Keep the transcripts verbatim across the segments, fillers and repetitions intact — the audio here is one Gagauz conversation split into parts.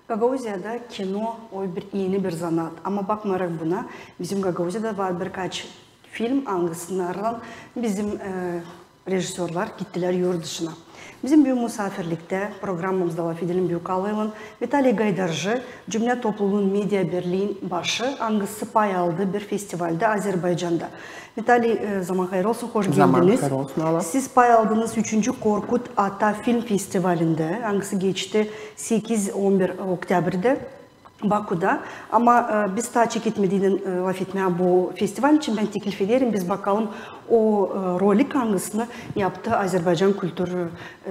Gagauziyada kino o bir eni bir zanaat. Ama bakmarak buna, bizim Gagauziyada var birkaç film, angısınarlan bizim, e, rejissörlar gittilär yurt dışına. Bizim büün musaafirliktä programamızda lafedelim büük alaylan Vitaliy Gaydarcı, Cümlä toplumunun media birliin başı, angısı pay aldı bir festivalda Azerbaycanda. Vitaliy, e, zaman hayır olsun, hoş geldiniz. Zaman hayır olsun, Allah. Siz pay aldınız üçüncü Korkut Ata film festivalindä, angısı geçti sekiz on bir oktyabrda Bakuda. Ama, e, biz taa çeketmedän, e, lafetmää bu festival için, bän teklif ederim, biz bakalım o, e, rolik, angısını yaptı Azerbaycan Kultur, e,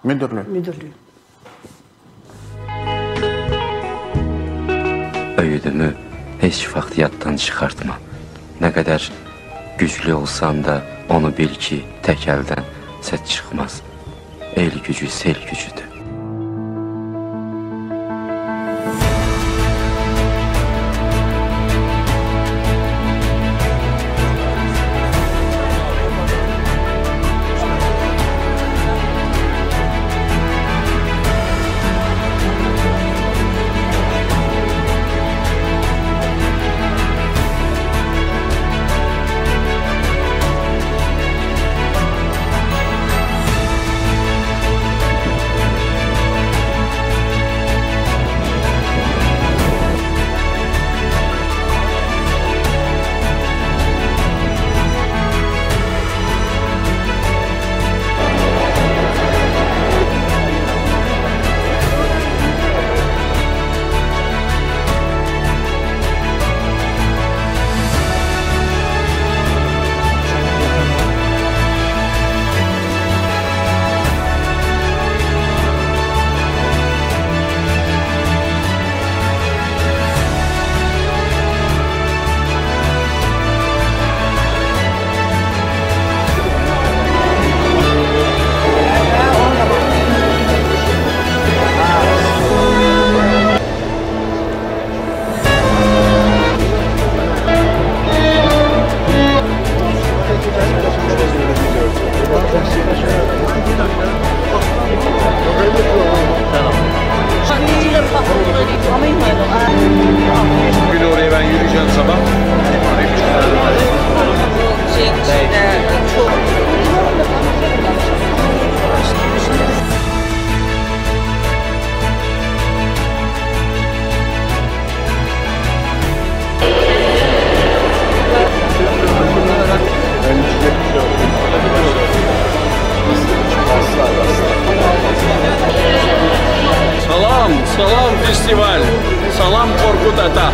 Müdürlüü. Müdürlüü. Üüdümü hiç vaqıt yaddan çıkartma. Ne kadar güclü olsan da, onu bil ki, tek eldän ses çıkmaz. El gücü sel gücüdür. Bugün oraya ben yürüyeceğim sabah. Salam, salam festival, salam Korkut Ata.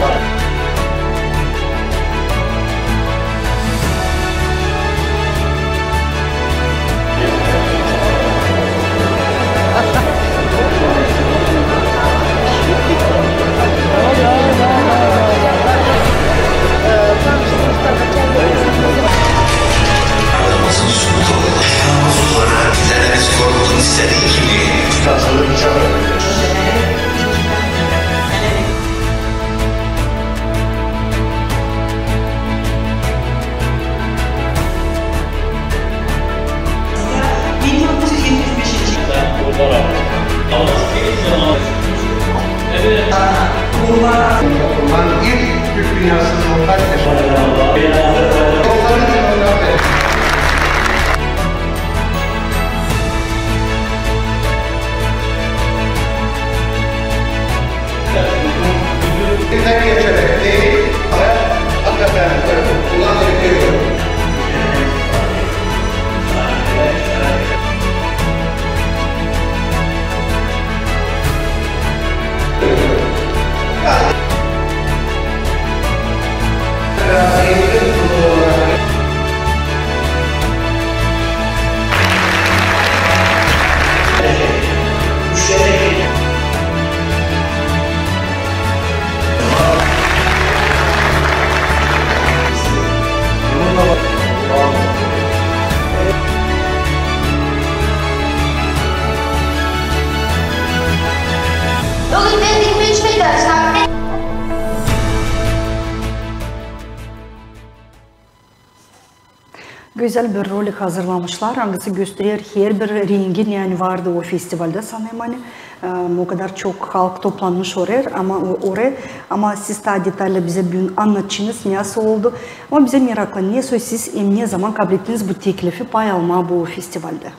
Kurban ilk Türk dünyasının kaç yaşında? Bizden geçerek değil, ama hakikaten kulak getiriyor. Gözäl bir rolik hazırlamışlar, angısı gösterer herbir rengin, yani, vardı o festivalda, sanêrım, ani, e, o kadar çok halk toplanmış oraya, ama o, oraya, ama siz taa detallı bizä büün annadacınız, nasıl oldu. Ama bizä meraklı, ne soy siz hem ne zaman kablettiniz bu teklifi pay almaa bu festivalda?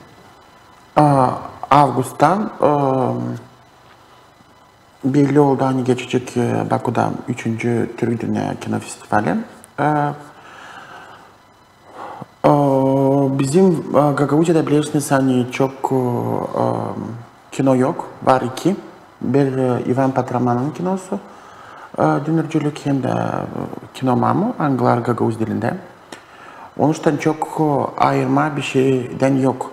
A, avgusttan, e, belli oldu, ani geçecek, e, Bakuda üçüncü Türk dünnä kinofestivali. E, e, bizim, e, Gagauziyada, bilersiniz, ani çok, e, kino yok, var iki. Bir, e, İvan Patramanın kinosu, e, dünürcülük, hem dä, e, Kino Mamu, angıları gagauz dilindä. Onuştan çok, e, ayırmaa bişeydän yok.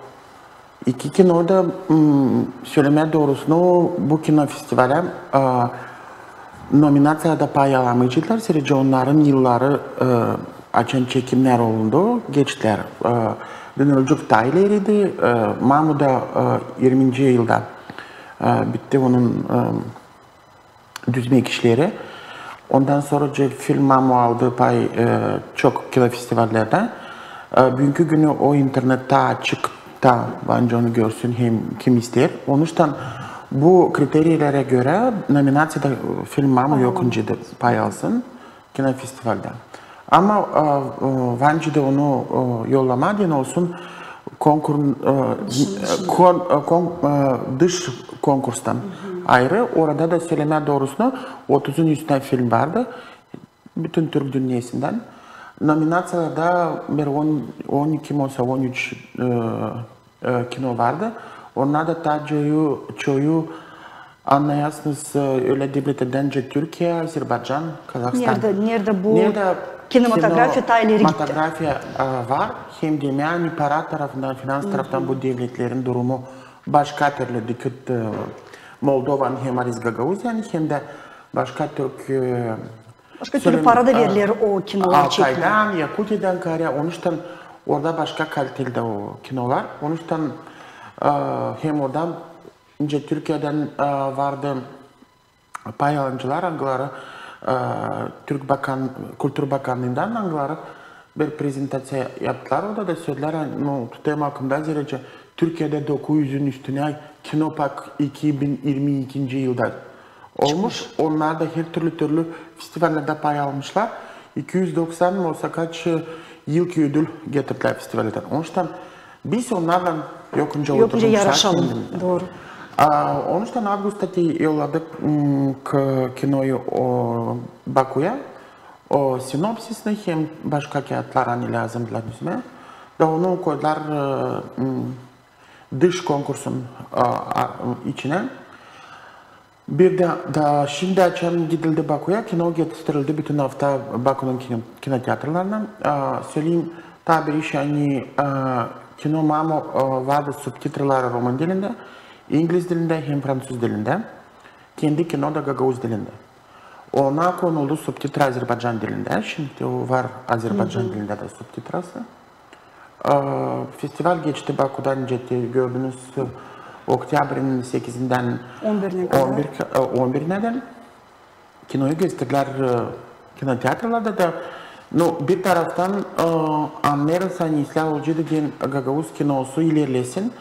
İki kino da, m, sölemää doorusunu, bu kinofestivalä, a, nominaţiyada pay alamayaceklar, sadecä onnarın yılları, e, açan çekimnär olundu, geçtilär. E, dünürcülük taa ileriydi, e, Mamu da, e, irminci yılda, e, bitti onun, e, düzmäk işleri. Ondan sora Film Mamu aldı pay, e, çok kinofestivallerdä. E, büünkü günü o internettä açıkta, bence onu görsün hem kim isteer. Onuştan bu kriteriylere görä nominaţiyada, e, Film Mamu yokuncuydu pay alsın kinofestivalda. Ama, e, e, var nicä dä onu, e, yollamaa deyni olsun konkur-, e, kon-, e, kon-, e, dış konkurstan ayırı. Orada da, sölemää doorusunu, otuzun üstünä film vardı. Bütün Türk dünnesindän. Nominaţiyalarda bir on, on iki mi olsa, on üç, e, e, kino vardı. Onnar da taa çoyu, çoyu, annayasınız, e, ölä devletlerdän nicä Türkiye, Azerbaycan, Kazahstan. Neredä, neredä bu kinematografiya taa ileri gitti? Kinematografiya, e, var, hem dä, ani para tarafından, finans tarafından bu devletlerin durumu başka türlü, dikkat, e, Moldovanın hem aris Gagauziyanın, hem dä başka türk, e, Başka türlü para da veriler o kinoları çekmää. Altaydan, Yakutiyeden kaarä, onuştan orada başka kaliteli dä o kinolar. Onuştan, e, hem orada nicä Türkiyedän, e, vardı pay alıncılar, angıları, e, Türk bakan-, Kultur Bakannıından, angıları bir prezentaţiya yaptılar, orada da söledilär, ani, nu, tutêrım aklımda, zerä Türkiyedä dokuz üzün üstünä kino pak iki bin irmi ikinci yılda olmuş. Onnar da her türlü-türlü festivallerdä pay almışlar. İki üz doksan mi olsa kaç, e, yılki ödül getirdilär festivallerdän. Onuştan biz onnarlan yokuncä oturmuşlar. Yokuncä yaraşalım. Dooru. A, onuştan avgustta yolladık, m, k-, kinoyu o Bakuya, o sinopsisini hem başka kiyatlar, ani lääzım dä düzmää. Da onu koydular, e, m, dış konkursun, a, a, içinä. Bir dä, da şindi açan gidildi Bakuya, kino getirildi bütün afta Bakunun kino-, kinoteatrlarına. A, söleyim taa bir iş, ani, a, Kino Mamu, a, vardı subtitraları roman dilindä, ingiliz dilindä hem fransuz dilindä. Kendi kino da gagauz dilindä. Ona konuldu subtitra azerbaycan dilindä. Şindi o var azerbaycan dilindä dä subtitrası. E, festival geçti Bakuda, nicä te gördünüz, oktyabrinin sekizindän on birinä kadar. On bir, e, on birinä dä. Kinoyu gösterdilär, e, kinoteatrlarda da. Nu, bir taraftan, e, annêêrız, ani islää olaceydı deyni gagauz kinosu ilerlesin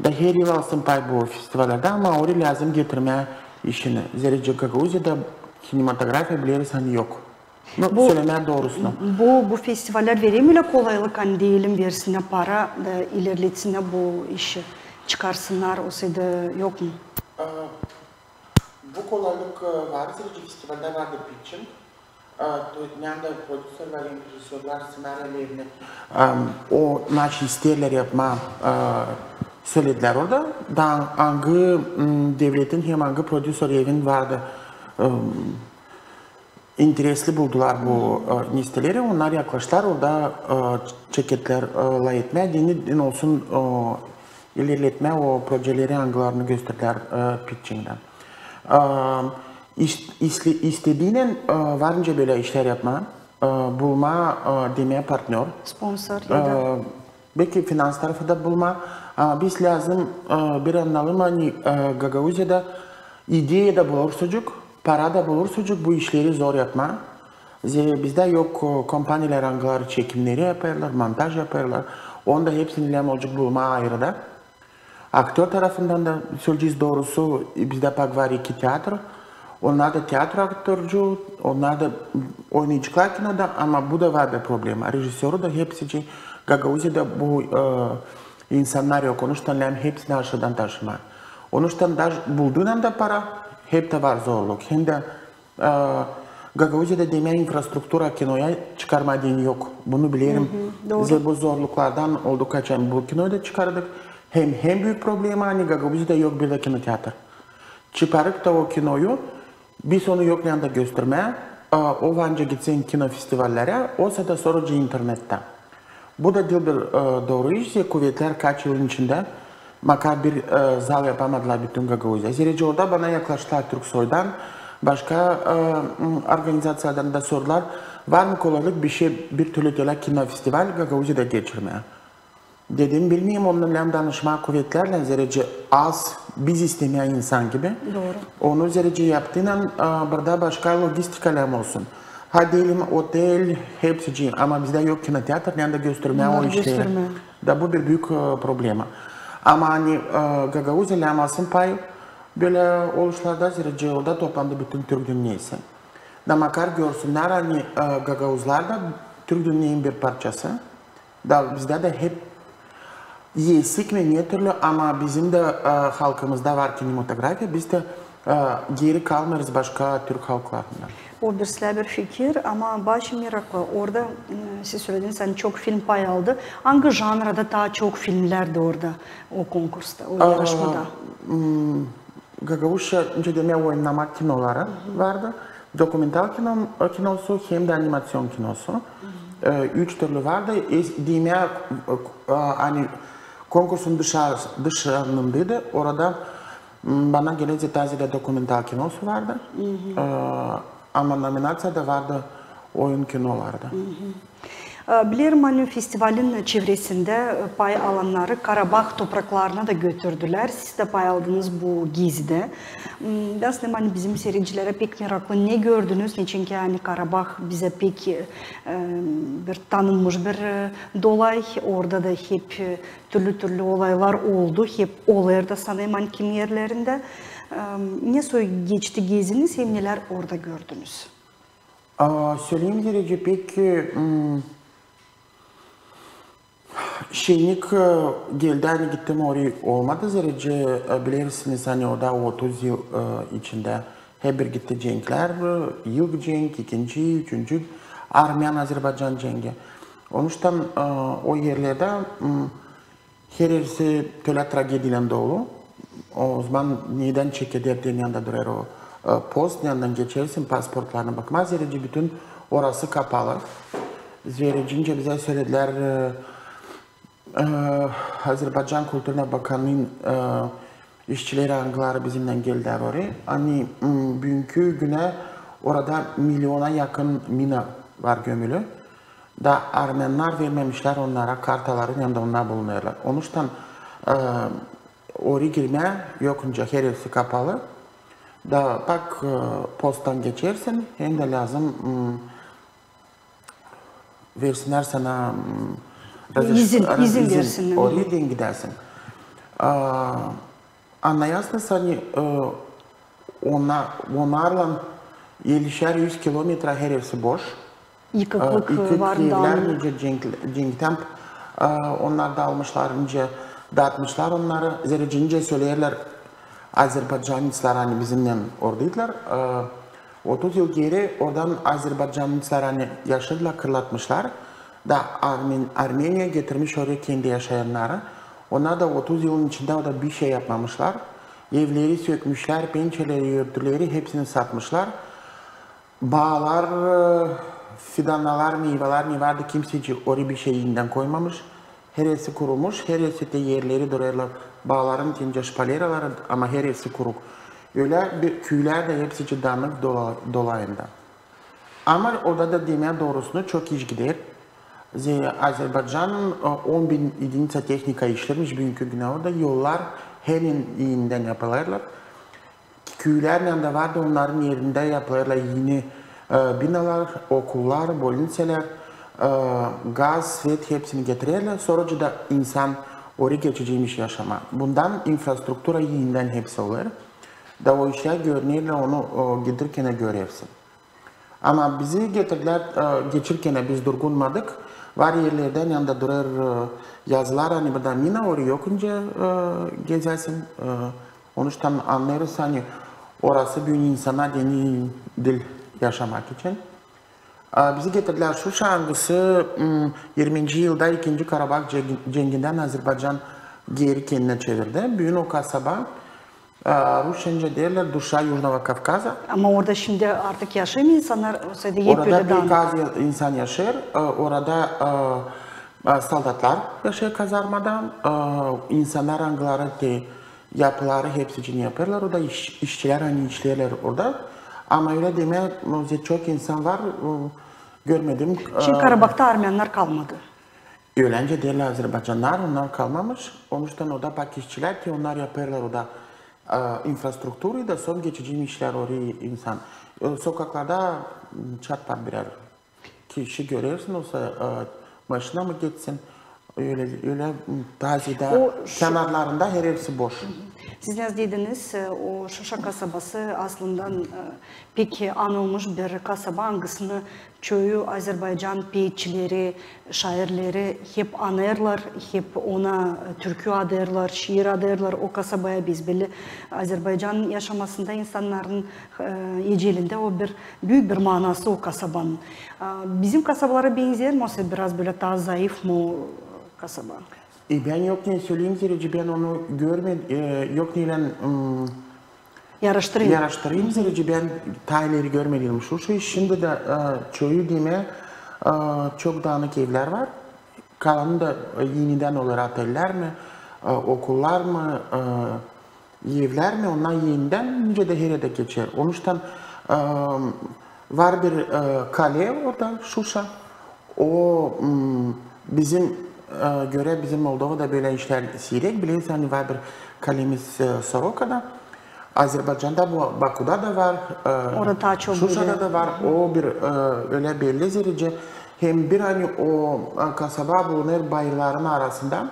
da her yıl alsın pay bu festivallerdä, ama orayı lääzım getirmää işini. Zerä Gagauziyada kinematografiya, bileriz, ani yok. Nu, sölemää doorusunu. Bu, bu festivallär verer mi ölä kolaylık, ani deyelim, versinnär para da ilerletsinnär bu işi, çıkarsınnar, olsaydı yok mu? E, bu kolaylık, e, var, zerä festivallerdä vardı pitching. E, to, neredä prodüserlär hem režisörlär sţenarilerini, e, o, naşey isteerlär yapmaa, e, söledilär orada. Da angı, m, devletin hem angı prodüser evin vardı, e, interesli buldular bu, e, listeleri, onnar yaklaştılar, orada, e, çekettilär, e, lafetmää, deyni olsun, e, ilerletmää o projeleri, angılarını gösterdilär, e, pitchingdä. E, is-, isle-, istediynän, e, var nicä bölä işlär yapmaa, e, bulmaa, e, demää partnör. Sponsor ya da. E, Belki finans tarafı da bulmaa, ama biz lääzım, e, bir annayalım, ani, e, Gagauziyada ideya da bulursucuk, para da bulursucuk, bu işleri zor yapmaa. Zerä bizdä yok, e, kompaniyalar, angıları çekimneri yapêrlar, montaj yapêrlar. Onu da hepsini lääzım olacek bulmaa ayırı da. Aktör tarafından da, söleyecez doorusu, bizdä pak var iki teatr. Onnar da teatr aktörcüü, onnar da oynayaceklar kinoda, ama bu da var bir problema. Rejissörü da hepsi, Gagauziyada bu, e, insannar yok. Onuştan lääzım hepsini aşırıdan taşımaa. Onuştan da bulduunnan da para, hep dä var zorluk. Hem dä, e, Gagauziyada demää infrastruktura kinoya çıkarmaa deyni yok. Bunu bilerim. Zerä bu zorluklardan oldu, kaçan bu kinoyu da çıkardık. Hem, hem büük problema, ani Gagauziyada yok bir dä kinoteatr. Çıkardık da o kinoyu, biz onu yok neyanda göstermää, e, o var ancak gitsin kinofestivallerä, o sırada sora internettä. Bu da diil bir, e, dooru iş, kuvetlär kaç yılın içindä makar bir, e, zal yapamadılar bütün Gagauziya. Zerä orada bana yaklaştılar Türksoydan, başka, e, m, organizaţiyalardan da sordular, var mı kolaylık bişey, bir türlü telä kinofestival Gagauziyada geçirmää. Dedim, bilmeerim, onunnan lääzım danışmaa kuvetlärlän, zerä az biz istemää insan gibi. Dooru. Onu zerä yaptıınnan, e, burada başka logistika lääzım olsun. Ha deyelim, otel, hepsi, ama bizdä yok kinoteatr, neyanda göstermää o işleri. Da bu bir büük, e, problema. Ama ani, e, Gagauziya lääzım alsın pay bölä oluşlarda, zerä o da toplandı bütün türk dünnesi. Da makar görsünnär, ani, e, gagauzlar da türk dünnenin bir parçası. Da bizdä dä hep esik mi, ne türlü, ama bizim dä, e, halkımızda var kinematografiya, biz dä, e, geeri kalmêêrız başka türk halklarından. O birisä bir fikir, ama başka meraklı. Orada, m, siz sölediniz, ani çok film pay aldı. Angı janrada taa çok filmnär dä orada, o konkursta, o yarışmada? Gagauzça, nicä demää, oynamaa kinoları vardı. Dokumental kino, kinosu hem dä animaţion kinosu. E, üç türlü vardı. Es-, demää, e, ani konkursun dışa-, dışınındaydı. Orada, m, bana geler, taa zerä dokumental kinosu vardı. E, ama nominaţiyada vardı oyun kinoları da. E, bilerim, ani festivalin çevresindä, e, pay alannarı Karabah topraklarına da götürdülär. Siz dä pay aldınız bu gezidä. M, bän sanêrım, ani bizim siiredicilerä pek meraklı, ne gördünüz, neçin ki, ani Karabah bizä pek, e, bir tanınmış bir, e, dolay. Orada da hep, e, türlü-türlü olaylar oldu, hep olêr da sanêrım, ani kimi erlerindä. E, nesoy geçti geziniz hem nelär orada gördünüz? A, söleyim, zerä pek, m, şennik, e, geldi, ani gittim, orayı olmadı, zerä, e, bilersiniz, ani o da otuz yıl, e, içindä hep bir gitti cenklär, e, ilk cenk, ikinci, üçüncü armän-azerbaycan cengi. Onuştan, e, o erlerdä, m, herisi tölä tragediyaylan dolu. Ozaman neydan çekeder deyni, neyanda durêr o, e, post, neyandan geçersin, pasportlarına bakmaa, zerä bütün orası kapalı. Zerä nicä bizä söledilär, e, e, Azerbaycan kulturna bakanın, e, işçileri, angıları bizimnän geldilär orayı. Ani, m, büünkü günä orada milyona yakın mina var gömülü. Da armännar vermemişlär onnara kartaları, neredä onnar bulunêrlar. Onuştan, e, orayı girmää yok, nicä herisi kapalı. Da pak, e, posttan geçersin, hem dä lääzım, m, versinnär sana, m, izin, izin versinnär. Orayı deyni gidäsin. A, annayasınız, ani, e, ona-, onnarlan ellişär üz kilometra herisi boş. Yıkıklık, e, var, evlär, nicä cenk-, cenktä, e, onnar daalmışlar, nicä daatmışlar onnarı. Zerä nicä söleerlär azerbaycanitslar, ani bizimnän oradaydılar. E, otuz yıl geeri oradan azerbaycanitslar, ani yaşadılar, kırlatmışlar. Da Armen-, Armeniya getirmiş orayı kendi yaşayannarı. Onnar da otuz yılın içindä o da bişey yapmamışlar. Evleri sökmüşlär, pençeleri, örtüleri hepsini satmışlar. Baalar, e, fidannalar, meyvalar, ne vardı, kimsecik orayı bişey indän koymamış. Herisi kurumuş, herisi te erleri durêrlar. Baaların kendi şpaleraları, ama herisi kuruk. Ölä bir küülär dä hepsicik dannık dola-, dolayında. Ama orada da demää doorusunu çok iş gider. Ze-, Azerbaycan, e, on bin edinica tehnika işlermiş büünkü günä orada. Yollar hepsi indän yapılêrlar. Küülär neredä vardı, onnarın erindä yapılêrlar eni, E, binalar, okullar, bolniţalar, e, gaz, svet, hepsini getirerlär. Sora da insan orayı geçeceymiş yaşamaa. Bundan infrastruktura enidän hepsi olêr. Da o işlär görünerlär, onu, o, giderkän görersin. Ama bizi getirdilär, e, geçerkän biz durgunmadık. Var erlerdä, yanında durêr, e, yazılar, ani burada mina, orayı yok nicä, e, gezäsin. E, onuştan annêêrız, ani orası büün insana deeni diil yaşamak için. A, bizi getirdilär Şuşa, angısı, m, irminci yılda İkinci Karabah cen-, cengindän Azerbaycan geeri kendinä çevirdi. Büün o kasaba, a, rusça deyerlär Душа Южного Кавказа. Ama orada şindi artık yaşêêr mı insannar? Orada pek az ya-, insan yaşêêr. A, orada, a, a, soldatlar yaşêêr kazarmada. A, insannar, angıları te yapıları hepsicini yapêrlar orada, iş-, işçilär, ani işleerlär orada. Ama ölä demää, o, çok insan var, o, görmedim. Şindi, e, Karabahta armännar kalmadı. Ölä nicä deyerlär azerbaycannar, onnar kalmamış. Onuştan orada pak işçilär ki, onnar yapêrlar orada, e, infrastrukturayı da sora geçeceymiş işlär orayı insan. E, sokaklarda, m, çat-pat birär kişi görersin, olsa, e, maşina mı geçsin, ölä, ölä, m, taziedä kenarlarında herersi boş. Siz ne dediniz, e, o Şuşa kasabası aslında, e, pek anılmış bir kasaba, angısını çoyu Azerbaycan peetçileri, şairleri hep anêêrlar, hep ona, e, türkü adêêrlar, şiir adêêrlar o kasabaya. Biz belli, Azerbaycan yaşamasında insannarın, e, ecelindä o bir büük bir manası o kasabanın. A, bizim kasabalara benzermi, olsa biraz bölä taa zayıf mı o kasaba? E, bän yok ne söleyim, zerä bän onu görmedim, e, yok neylän, m, yaraştırayım. Yaraştırayım, zerä bän taa ileri görmedim Şuşayı. Şindi dä, e, çoyu demää, e, çok daanık evlär var. Kalanı da, e, enidän olêr otellär mi, e, okullar mı, e, evlär mi, onnar enidän nicä dä herä dä geçer. Onuştan, e, var bir, e, kale orada, Şuşa. O, m, bizim, e, görä bizim Moldovada bölä işlär siirek, bilersin, ani var bir kalemiz, e, Sorokada. Azerbaycanda bu, Bakuda da var, e, Şuşada da var. O bir, e, ölä belli zerä. Hem bir, ani o, e, kasaba bulunêr bayırların arasında.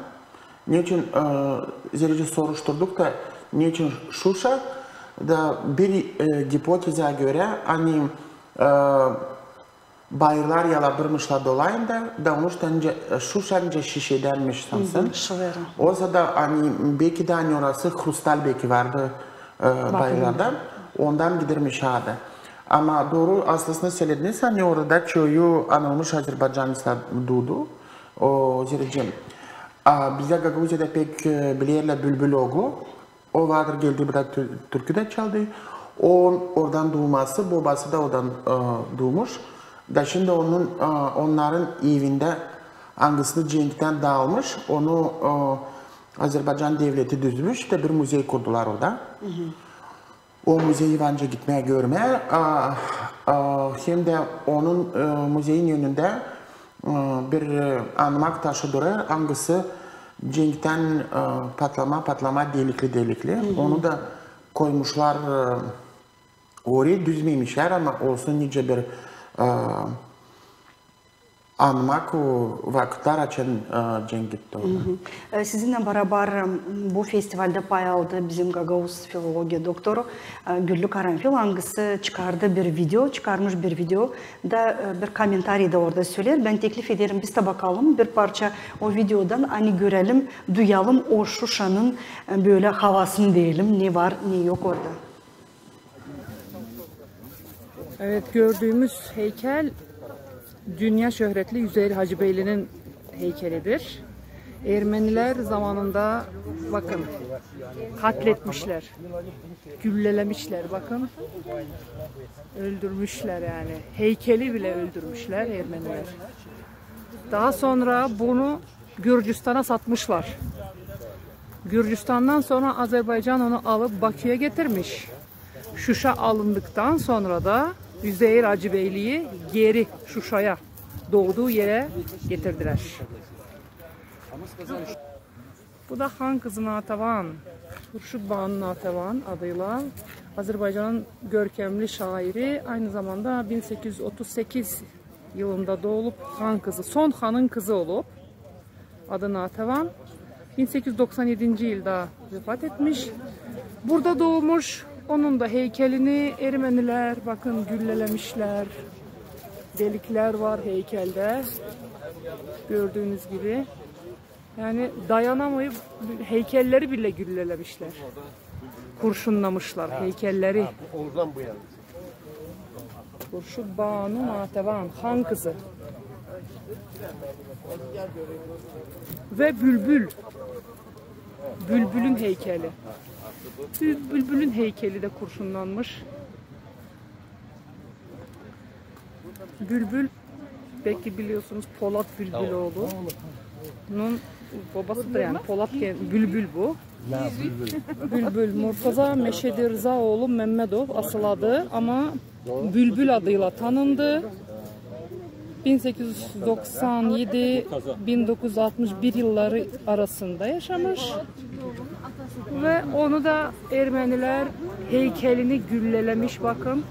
Neçin, e, zerä soruşturduk da, neçin Şuşa, da bir, e, gipoteza görä, ani, e, bayırlar yalabırmışlar dolayında, da onuştan nicä, e, Şuşa nicä şişedänmiş sansın. Olsa da, ani, beki dä, ani orası hrustal beki vardı, e, bayırlarda, ondan gidermiş adı. Ama dooru aslısını sölediniz, ani orada çoyu anılmış azerbaycanlılar duudu. O zerä, a, bizä Gagauziyada pek, e, bilerlär Bülbül Oglu. O vardır, geldi burada tü-, türkü dä çaldı. O oradan duuması, bobası da oradan, e, duumuş. Da şindi onun, e, onnarın evindä, angısını cenktän daalmış, onu, e, Azerbaycan devleti düzmüş, da bir muzey kurdular orada. O muzeyi var nicä gitmää, görmää. A, a, hem dä onun, e, muzeyin önündä, e, bir, e, anmak taşı durêr, angısı cenktän, e, patlama, patlama, delikli, delikli. Onu da koymuşlar, e, orayı düzmemişlär, ama olsun nicä bir, e, anmak o vakıtlar, açan, e, cenk gitti orada. E, sizinnän barabar, m, bu festivaldä pay aldı bizim gagauz filologiya doktoru, e, Güllü Karanfil, angısı çıkardı bir video, çıkarmış bir video da, e, bir kommentariy da orada söleer. Bän teklif ederim, biz dä bakalım bir parça o videodan, ani görelim, duyalım o Şuşanın, e, bölä havasını deyelim, ne var, ne yok orada. Evet, gördüğümüz heykel dünya şöhretli Üzeyir Hacıbeyli'nin heykelidir. Ermeniler zamanında, bakın, katletmişler, güllelemişler, bakın. Öldürmüşler yani. Heykeli bile öldürmüşler Ermeniler. Daha sonra bunu Gürcistan'a satmışlar. Gürcistan'dan sonra Azerbaycan onu alıp Bakü'ye getirmiş. Şuşa alındıktan sonra da Üzeyir Hacıbeyli'yi geri Şuşa'ya, doğduğu yere getirdiler. Bu da Han kızı Natavan. Hurşud Banu Natevan adıyla Azerbaycanın görkemli şairi, aynı zamanda bin sekiz üz otuz sekiz yılında doğulup han kızı, son hanın kızı olup, adı Natevan. Bin sekiz üz doksan edinci yılda vefat etmiş. Burada doğmuş. Onun da heykelini ermenilär, bakın, güllelemişlär. Deliklär var heykelde. Gördüünüz gibi. Yani dayanamayıp heykelleri bile güllelemişlär. Kurşunnamışlar heykelleri. Hurşud Banu Natevan, han kızı. Ve bülbül. Bülbülün heykeli. Bül-, bülbülün heykeli de kurşunnanmış. Bülbül, belki biliyorsunuz, Polat Bülbüloğlu. Bunun babası da yani Polat ke-, Bülbül bu. Bülbül. Murtaza Meşedi Rıza oğlu Memmedov asıl adı, ama Bülbül adıyla tanındı. Bin sekiz üz doksan yedi, bin dokuz üz altmış bir yılları arasında yaşamış. Ve onu da ermenilär heykelini güllelemiş, bakın.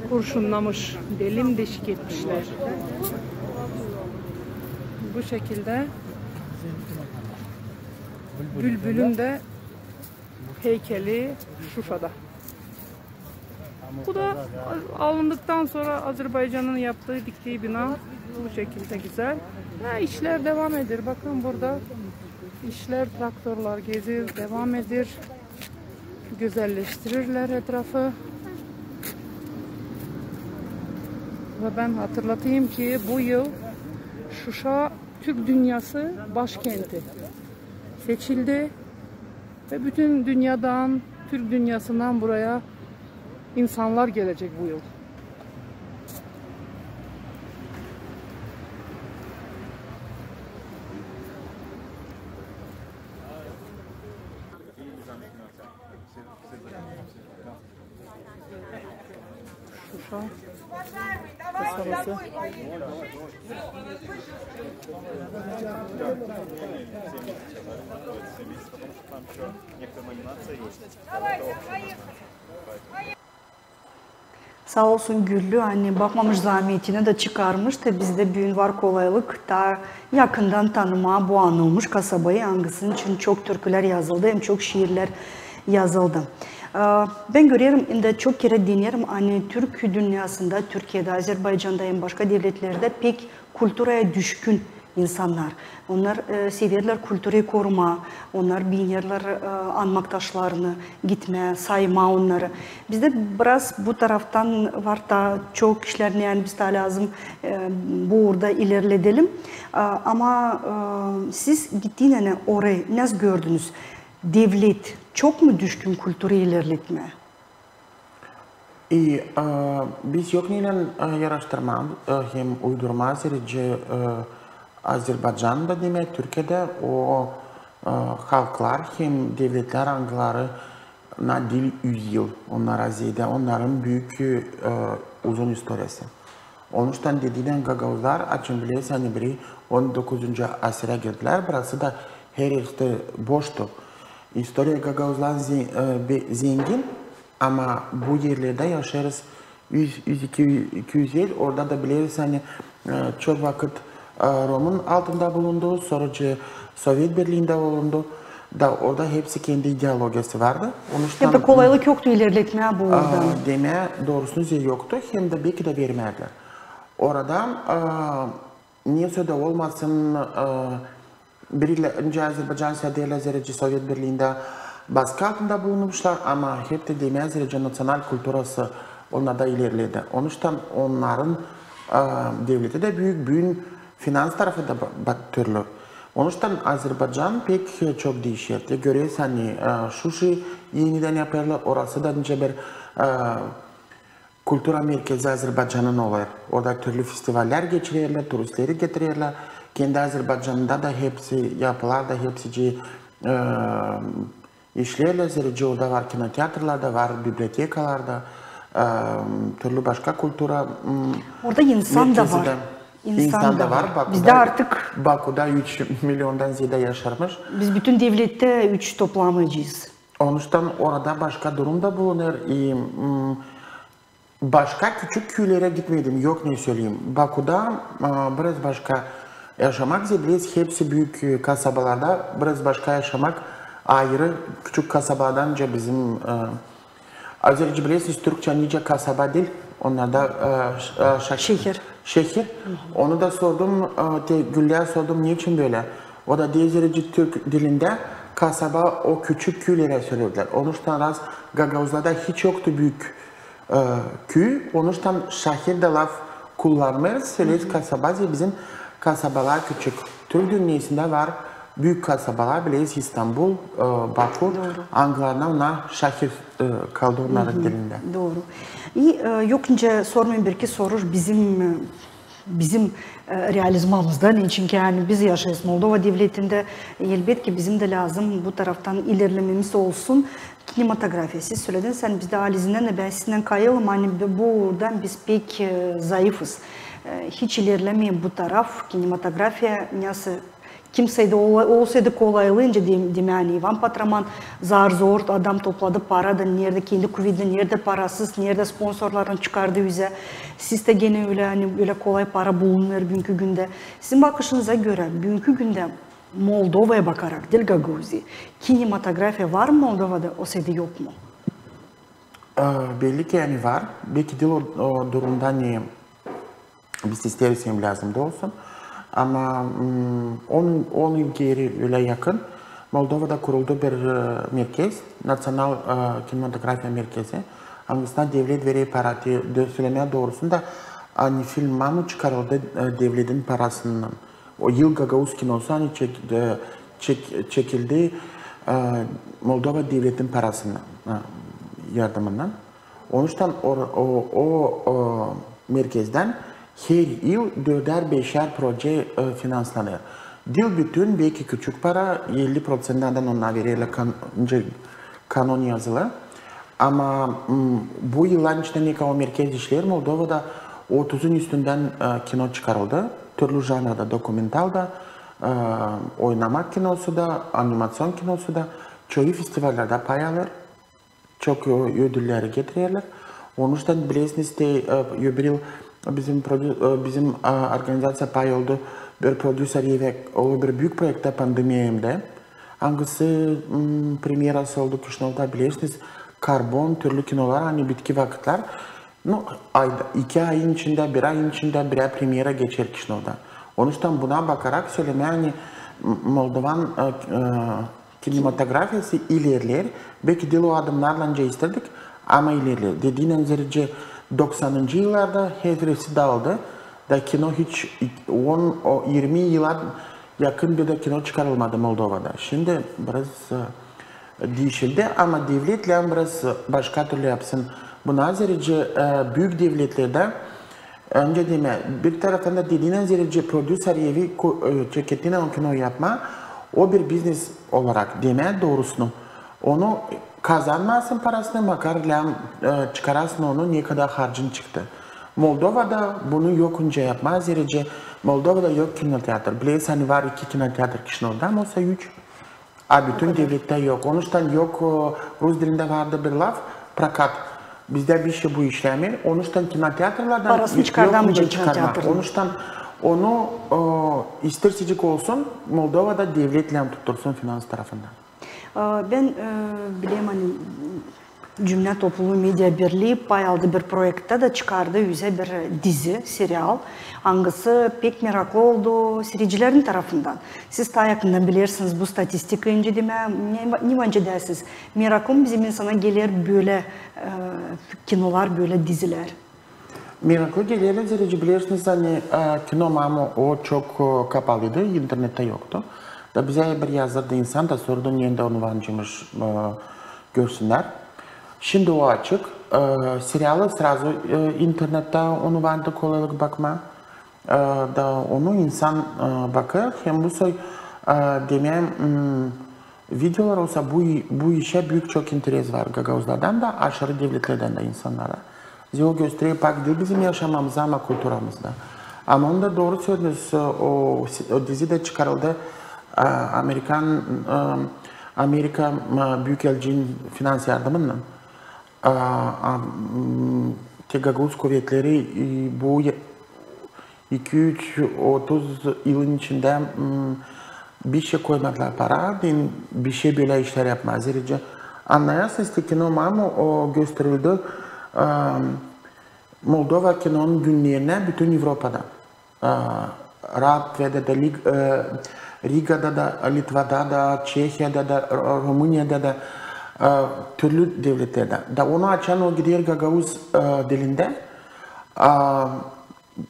Kurşunnamış, delim deşik etmişlär. Bu şekilde Bülbülün de heykeli Şuşada. Bu da alındıktan sonra Azerbaycanın yaptığı, diktiği bina bu şekilde güzel. Ha, işlär devam edir. Bakın burada işlär, traktorlar gezir, devam edir. Gözelleştirirlär etrafı. Ve ben hatırlatayım ki bu yıl Şuşa Türk dünyası başkenti seçildi. Ve bütün dünyadan, Türk dünyasından buraya insanlar gelecek bu yıl. Şuşa kasabası. Saa olsun Güllü, ani bakmamış zaamiyetinä dä çıkarmış da bizdä büün var kolaylık taa yakından tanımaa bu anılmış kasabayı, angısının için çok türkülär yazıldı, hem çok şiirlär yazıldı. Ee, bän görerim, hem dä çok kerä dinerim, ani türk dünnäsında, Türkiyedä, Azerbaycanda hem başka devletlerdä pek kulturaya düşkün insannar. Onnar, e, severlär kulturayı korumaa, onnar beenerlär, e, anmak taşlarını, gitmää, saymaa onnarı. Bizdä biraz bu taraftan var taa çok işlär, ne ani biz taa lääzım, e, bu uurda ilerledelim. A, ama, e, siz gittiynän orayı nasıl gördünüz? Devlet çok mu düşkün kulturayı ilerletmää? İ, e, biz yok neylän, e, yaraştırmaa, e, hem uydurmaa zerä, e, Azerbaycanda, demää, Türkiyedä o, e, halklar hem devletlär, angılarına diil üz yıl, onnara zeedä, onnarın büük, e, uzun istoriyası. Onuştan dediynän gagauzlar, açan bilersän, ani biri on dokuzuncu asırı girdilär, burası da her erteri boştu. İstoriya gagauzların ze-, e, be-, zengin, ama bu erlerdä yaşêêrız üz, üz, iki, iki üz yıl, orada da bileriz, ani, e, çok vakıt, e, Romun altında bulundu, sora Sovet Birliindä bulundu, da orada hepsi kendi ideologiyası vardı. Onuştan hem dä kolaylık yoktu ilerletmää bu uurda. A, demää, doorusunu zerä yoktu, hem dä beki dä vermädilär. Orada, a, ne sö dä olmasın, a, birinci Azerbaycan saaderlär zerä Sovet Birliindä baskı altında bulunmuşlar, ama hep dä demää zerä naţional kulturası onnarda ilerledi. Onuştan onnarın, a, devleti dä büük, büün finans tarafı da ba-, ba-, türlü. Onuştan Azerbaycan pek çok diişer. Te görersin, ani, e, Şuşayı enidän yapêrlar, orası da nicä bir, e, kultura merkezi Azerbaycanın olêr. Orada türlü festivallär geçirerlär, turistleri getirerlär. Kendi Azerbaycanında da hepsi yapılar da hepsicii, e, işleerlär, zerä orada var kinoteatrlar da, var bibliotekalar da, e, türlü başka kultura, m, merkezi dä. Orada insan da var. İnsan da var. Bizdä artık Bakuda üç milyondan zeedä yaşarmış. Biz bütün devlettä üç toplamayacez. Onuştan orada başka durum da bulunêr. E, m, başka küçük küülerä gitmedim, yok ne söleyim. Bakuda, e, biraz başka yaşamak, zerä bilesiz, hepsi büük, e, kasabalarda, biraz başka yaşamak, ayırı küçük kasabadan nicä bizim, e, a zerä bilersiniz, türkçä nicä kasaba diil, onnarda, e, ş-, e, şa-, şehir. Şehir. Onu da sordum, e, te Güllää sordum, neçin bölä. O da deer, zerä türk dilindä kasaba o küçük küülerä söleerlär. Onuştan raz gagauzlarda hiç yoktu büük, e, küü, onuştan şehir dä laf kullanmêêrız, söleeriz kasaba, zerä bizim kasabalar küçük. Türk dünnäsindä var büük kasabalar, bileriz, İstanbul, e, Baku, angılarına ona şehir, e, kaldı onnarın dilindä. Dooru. E, yok nicä sormayım bir iki soruş bizim, e, bizim, e, realizmamızda, neçin ki, ani biz yaşêêrız Moldova devletindä, elbetki, bizim dä lääzım bu taraftan ilerlememiz olsun. Kinematografiya, siz sölediniz, ani bizdä alizindän dä bän sizinnän kayılım, ani bu uurdan biz pek, e, zayıfız. E, hiç ilerlemeer bu taraf, kinematografiya, nesoy kimseyä dä ola-, olsaydı kolaylıınca, de-, demää, ani İvan Patraman zar-zor adam topladı para da, neredä kendi kuvedindän, neredä parasız, neredä sponsorlarını çıkardı üzä. Siz dä genä ölä, ani ölä kolay para bulunmêêr büünkü gündä. Sizin bakışınıza görä, büünkü gündä Moldovaya bakarak, diil Gagauziya, kinematografiya var mı Moldovada, olsaydı yok mu? E, belli ki, ani var. Belki diil o, o durumda, ani biz isteeriz hem lääzım da olsun. Ama, m, on, on yıl geeri ölä yakın Moldovada kuruldu bir, e, merkez, Naţional, e, kinematografiya merkezi. Angısına devlet verer para, te-, dä-, sölemää doorusunu da, ani film "Mamu" çıkarıldı, e, devletin parasından. O ilk gagauz kinosu, ani çek-, e, çek-, çekildi, e, Moldova devletin parasından, e, yardımından. Onuştan o, o, o, o merkezdän her yıl dördär-beşär proje, e, finanslanêr. Diil bütün, belki küçük para, elli proţentindän onnar vererlär, kan-, nicä kanon yazılı. Ama, m, bu yılların içindä, ne kadar o merkez işleer, Moldovada otuzun üstündän, e, kino çıkarıldı. Türlü janrda, dokumental da, e, oynamak kinosu da, animaţion kinosu da. Çoyu festivallarda pay alêr. Çok, e, ödülleri getirerlär. Onuştan bilersiniz, te, e, öbür yıl bizim prodü-, e, bizim, e, organizaţiya pay oldu bir prodüser evä, o bir büük proektä pandemiya hem dä. Angısı, m, premyerası oldu Kişinövda, bilersiniz, "Karbon", türlü kinolar, ani bitki vakıtlar. Nu, ayda, iki ayın içindä, bir ayın içindä birär premyera geçer Kişinövda. Onuştan buna bakarak sölemää, ani M-, Moldovan, e, e, kinematografiyası ilerleer. Belki diil o adımnarlan nicä isteerdik, ama ilerleer. Dediinän zerä doksanıncı yıllarda hepsi daaldı. Da kino hiç on, o, irmi yıla yakın bir dä kino çıkarılmadı Moldovada. Şindi biraz, e, diişildi, ama devlet lääzım biraz başka türlü yapsın. Buna zerä, e, büük devletlerdä, öncä demää, bir taraftan da dediinän zerä prodüser evi ko-, e, çekettiynän o kino yapmaa, o bir biznes olarak, demää doorusunu. Onu kazanmasın parasını, makar lääzım, e, çıkarasın onu, ne kadar harcın çıktı. Moldovada bunu yok nicä yapmaa, zerä Moldovada yok kinoteatr. Bilersiniz, ani var iki kinoteatr Kişinövda, ama olsa üç. A bütün devlettär yok. Onuştan yok, e, rus dilindä vardı bir laf, prokat. Bizdä bişey bu işlämeer. Onuştan kinoteatrlardan parasını yok çıkardamayacek nicä çıkarmaa kinoteatrın. Onuştan onu, e, isteer-istemeyecek olsun, Moldovada devlet lääzım tuttursun finans tarafından. E, bän, e, bilerim, ani Cümlä Toplumu Media Birlii pay aldı bir proektä da çıkardı üzä bir dizi, serial, angısı pek meraklı oldu siidicilerin tarafından. Siz taa yakından bilersiniz bu statistikayı, nicä demää, ne, ne bence dä siz, meraklı mı bizim insana geler bölä, e, kinolar, bölä dizilär? Meraklı gelerlär, zerä bilersiniz, ani, e, kino "Mamu", o çok, e, kapalıydı, internettä yoktu. Da bizä bir yazırdı insan da sordu, neredä onu var nicä, e, görsünnär. Şindi o açık. E, serialı srazu, e, internettä onu vardı kolaylık bakmaa. E, da onu insan, e, bakêr. Hem bu soy, e, demää, m, videolar olsa bu, bu işä büük çok interes var gagauzlardan da, aşırı devletlerdän dä insannara. Zerä o gösterer, bak, diil bizim yaşamamıza, ama kulturamızda. Ama onu da dooru sölediniz, o, o dizi dä çıkarıldı, e, amerikan, e, Amerika, e, Büük Elçiin finans yardımınnan, e, a, m, te gagauz kuvetleri, e, bu ya-, iki, üç, otuz yılın içindä, m, bişey koymadılar para, deyni bişey bölä işlär yapmaa. Zerä annayasınız, te kino Mamu, o gösterildi, e, Moldova kinonun günnerinä bütün Evropada. E, Latviyada da, Lig-, e, Rigada da, Litvada da, Çehiyada da, R-, Rumıniyada da, e, türlü devletlerdä. Da onu açan o gider gagauz, e, dilindä. E,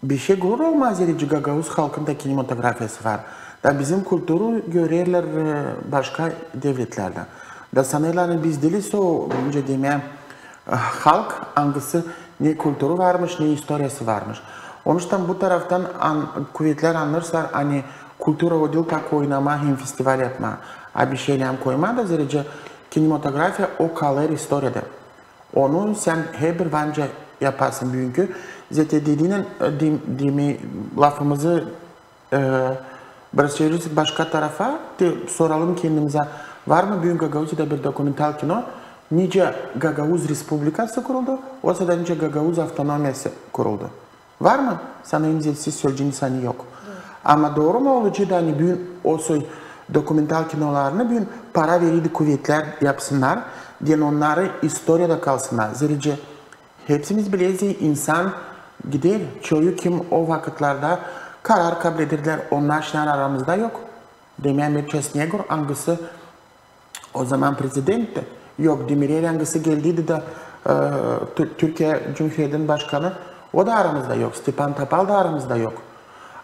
bişey gurur olmaa, zerä gagauz halkın da kinematografiyası var. Da bizim kulturu görerlär, e, başka devletlerdä. Da sanêrlar, ani biz diiliz o, nicä demää, e, halk, angısı ne kulturu varmış, ne istoriyası varmış. Onuştan bu taraftan an-, kuvetlär annêêrlar, ani kultura o diil tak oynamaa hem festival yapmaa, a bişeylär koymaa da, zerä kinematografiya o kalêr istoriyada. Onu sän herbir var nicä yapasın büünkü. Zaten dediinän, e, dem-, demi lafımızı, e, biraz çevirersek başka tarafa, te soralım kendimizä, var mı büün Gagauziyada bir dokumental kino, nicä Gagauz Respublikası kuruldu, osa da nicä Gagauz avtonomiyası kuruldu. Var mı? Sanêrım, siz söleyeceniz, ani yok. Ama dooru mu olacek da, ani büün o soy dokumental kinolarını büün para verirdi kuvetlär yapsınnar, deyni onnarı istoriyada kalsınnar. Zerä hepsimiz bileriz, insan gider, çoyu kim o vakıtlarda karar kablederlär, onnar şindi aramızda yok. Demää, Mirça Snegur, angısı o zaman prezidentti. Yok, Demirel, angısı geldiydi da, e, Tü-, Türkiye Cumhuriyetinin başkanı, o da aramızda yok. Stepan Topal da aramızda yok.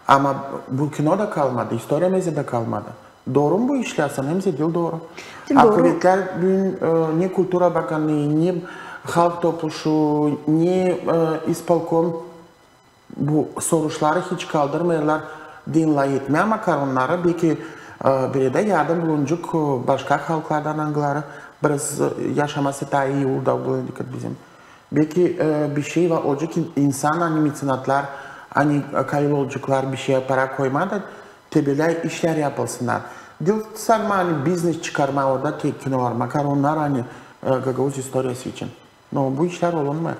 Ama bu kino da kalmadı, istoriya mezi dä kalmadı. Dooru mu bu işlär? Sanêrım, diil dooru. Diil dooru. A kuvetlär büün, e, ne Kultura Bakanlıı, ne Halk Topluşu, ne, e, ispolkom bu soruşları hiç kaldırmêêrlar, deyni lafetmää, makar onnarı, beki, e, bölä dä yardım bulunacek, e, başka halklardan, angıları biraz, e, yaşaması taa ii oldu, oldu bizim. Beki, e, bişey va-, olacek in-, insan, ani meţenatlar, ani, e, kayıl olaceklar bişeyä para koymaa da, te bölä işlär yapılsınnar. Diil sanmaa, ani biznes çıkarmaa orada te kinolar, makar onnar, ani, e, gagauz istoriyası için. No bu işlär olunmêêr.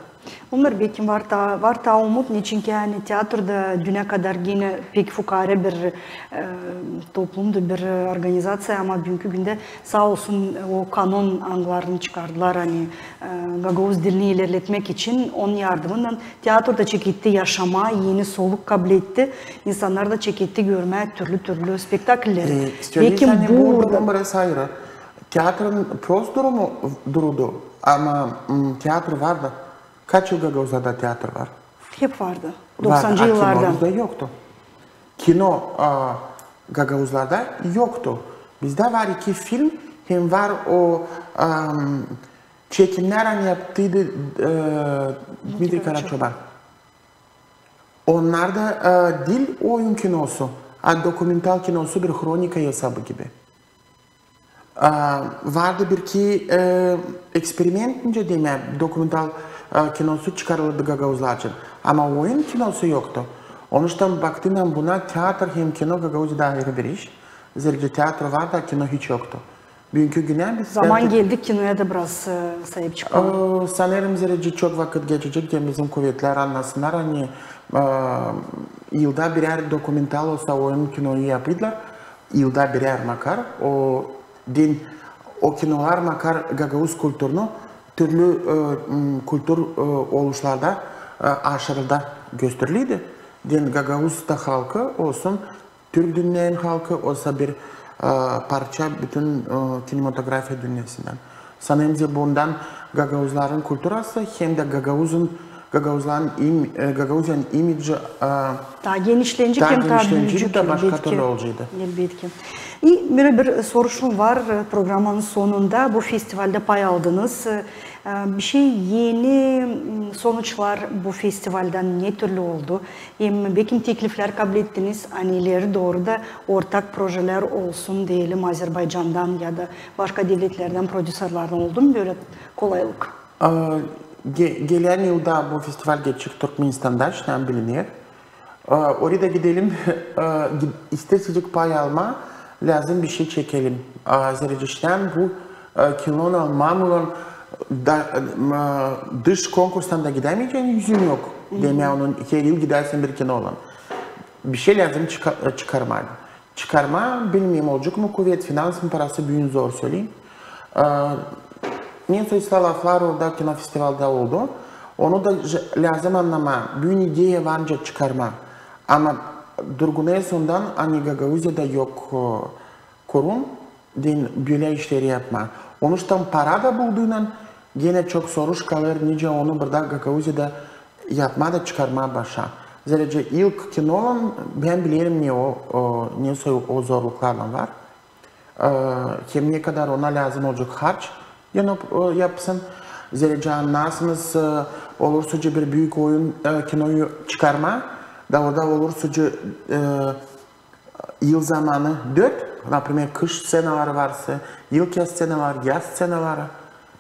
Ömer, beki var taa, var taa umut, neçinki ani teatr da dünnä kadar genä pek fukaarä bir, e, toplumdu, bir, e, organizaţiya, ama büünkü gündä saa olsun o kanon, angılarını çıkardılar, ani, e, gagauz dilini ilerletmäk için, onun yardımınnan teatr da çeketti yaşamaa, eni soluk kabletti, insannar da çeketti görmää türlü-türlü spektaklleri. E, beki bu durum biraz ayırı. Teatrın prost durumu durudu, ama, m, teatr vardı. Kaç yıl Gagauzlarda teatr var? Hep vardı. Var, doksancı yıllardan. A kino bizdä yoktu. Kino, a, Gagauzlarda yoktu. Bizdä var iki film, hem var o, am, çekimnär, ani yaptıydı, e, Dmitriy Karaçoban. Onnar da, e, diil oyun kinosu, a dokumental kinosu, bir hronika esabı gibi. A, vardı bir-iki, e, eksperiment, nicä demää, dokumental, e, kinosu çıkarılırdı gagauzlar için. Ama oyun kinosu yoktu. Onuştan baktıynan buna, teatr hem kino Gagauziyada ayırı bir iş. Zerä teatr vardı, a kino hiç yoktu. Büünkü günä biz... Zaman geldi kinoya da biraz, e, saip çıkalım. E, sanêrım, zerä çok vakıt geçecek, deyni bizim kuvetlär annasınnar, ani, e, yılda birär dokumental osa oyun kinoyu yapêrlar. Yılda birär makar, o deyni, o kinolar makar gagauz kulturunu türlü, e, m, kultur, e, oluşlarda, e, aşırıda gösteriliydi. Deyni gagauz da halkı olsun, türk dünnänin halkı, osa bir, e, parça bütün, e, kinematografiya dünnesindän. Sanêrım, bundan gagauzların kulturası hem dä gagauzun, gagauzların im-, e, Gagauziyanın imidži, e, taa genişlenecek hem taa büüyecek, da başka türlü olaceydı. Elbetki. İ, bölä bir soruşum var, e, programanın sonunda. Bu festivaldä pay aldınız. E, e, bişey eni, m, sonuçlar bu festivaldän ne türlü oldu? Hem, bekim, tekliflär kablettiniz, ani ileri dooru da ortak projelär olsun, deyelim, Azerbaycandan ya da başka devletlerdän prodüserlardan oldu mu bölä kolaylık? A, ge-, gelän yılda bu festival geçecek Türkmenistanda, şindän biliner. A, oraya da gidelim, a, gid-, istersecek pay almaa, Lääzım bir şey çekelim. A, zerä iştän bu, e, kinonnan, Mamulan da, e, dış konkurstan da gidämeyecän, üzüm yok. Demää, onun her yıl gidärsin bir kinonnan. Bir şey lääzım çıka-, e, çıkarmaa. Çıkarmaa, bilmeerim, olacek mı kuvet, finansın parası büün zor söleyim. E, ne soy laflar orada kinofestivalda oldu. Onu da lääzım annamaa. Büün ideya var nicä çıkarmaa. Ama durgunêrız ondan, ani Gagauziyada yok, e, kurum deyni bölä işleri yapmaa. Onuştan para da bulduynan genä çok soruş kalêr, nicä onu burada Gagauziyada yapmaa da çıkarmaa başa. Zerä ilk kinonnan bän bilerim, ne o, o, ne soy o zorluklarlan var. E, hem ne kadar ona lääzım olacek harç, deyni, e, yapsın. Zerä annasınız, e, olursa bir büük oyun, e, kinoyu çıkarmaa, da orada olursa, e, yıl zamanı dört, naprimer, kış sţenaları varsa, yılkiyaz sţenaları, yaz sţenaları,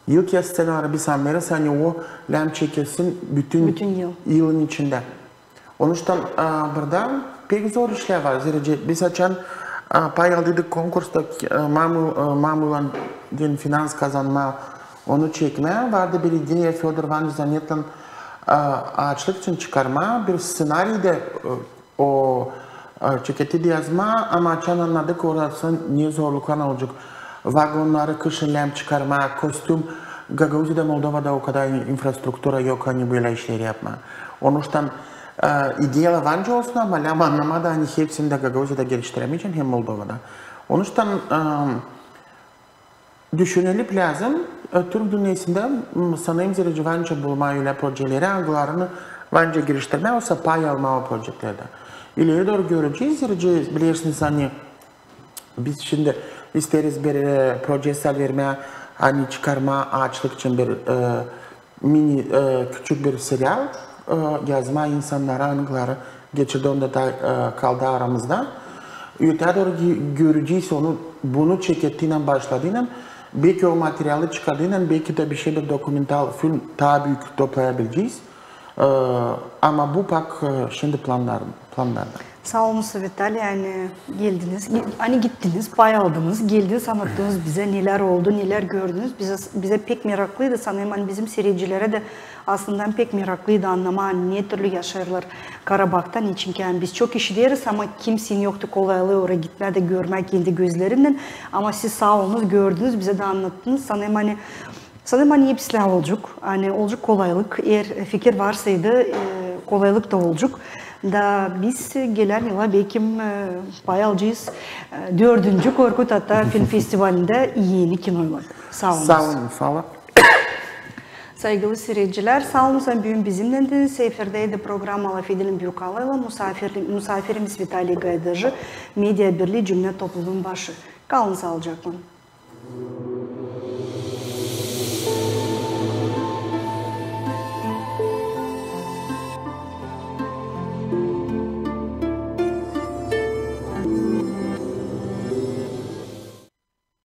yılkiyaz sţenaları, biz annêêrız, ani o lääzım çekilsin bütün yılın içindä. Onuştan, a, burada pek zor işlär var. Zerä biz açan, a, pay aldıydık konkursta, e, Mamu-, e, Mamulan deyni finans kazanmaa, onu çekmää, vardı bir ideya Födor İvanoviç Zanettan, a, aaçlık için çıkarmaa, bir sţenariy dä, e, o, e, çeketti dä yazmaa, ama açan annadıydık, orası ne zorluklan olacek. Vagonnarı kışın lääzım çıkarmaa, kostüm. Gagauziyada, Moldovada o kadar infrastruktura yok, ani bölä işleri yapmaa. Onuştan, e, ideyalar var nicä olsun, ama lääzım annamaa da, ani hepsini dä Gagauziyada geliştiremeyecän hem Moldovada. Onuştan, e, düşünülüp lääzım, e, türk dünnäsindä, m, sanêrım, zerä var nicä bulmaa ölä projeleri, angılarını var nicä giriştirmää, osa pay almaa o projelerdä. İleri dooru görecez, zerä bilersiniz, ani biz şindi isteeriz bir, e, proje sal vermää, ani çıkarmaa aaçlık için bir, e, mini, e, küçük bir serial, e, yazmaa insannarı, angıları geçirdi, onda da, e, kaldı aramızda. Ötää dooru görecez onu, bunu çekettiynän, başladıynan, beki o materialı çıkardıynan, beki dä bir şey, bir dokumental film taa büük toplayabilecez. E, ama bu pak, e, şindi planlar, planlarda. Saa olun, Vitaliy, ani geldiniz, ge-, ani gittiniz, pay aldınız, geldiniz, annattınız bizä, nelär oldu, nelär gördünüz. Bizä, bizä pek meraklıydı, sanêrım, ani bizim siiredicilerä dä aslında pek meraklıydı annamaa, ne türlü yaşêêrlar Karabahta, neçin ki, ani biz çok işideriz, ama kimseyin yoktu kolaylıı oraya gitmää dä görmää kendi gözlerinnän. Ama siz saa olunuz, gördünüz, bizä dä annattınız. Sanêrım, ani Sanêrım, ani hepsi olacek, ani olacek kolaylık, eer fikir varsaydı, e, kolaylık da olacek. Da biz gelän yıla beki, e, pay alacez, e, dördüncü Korkut Ata film festivalindä eni kinoylan. Saa olun. Saa olun, saa olun. Saygılı siiredicilär, saa olun, ani büün bizimnäydiniz. Efirdeydi programma "Lafedelim" Büük Alaylan, musaafir-, musaafirim Vitaliy Gaydıcı, Media Birlii cümlä toplumunun başı. Kalın saalıcaklan.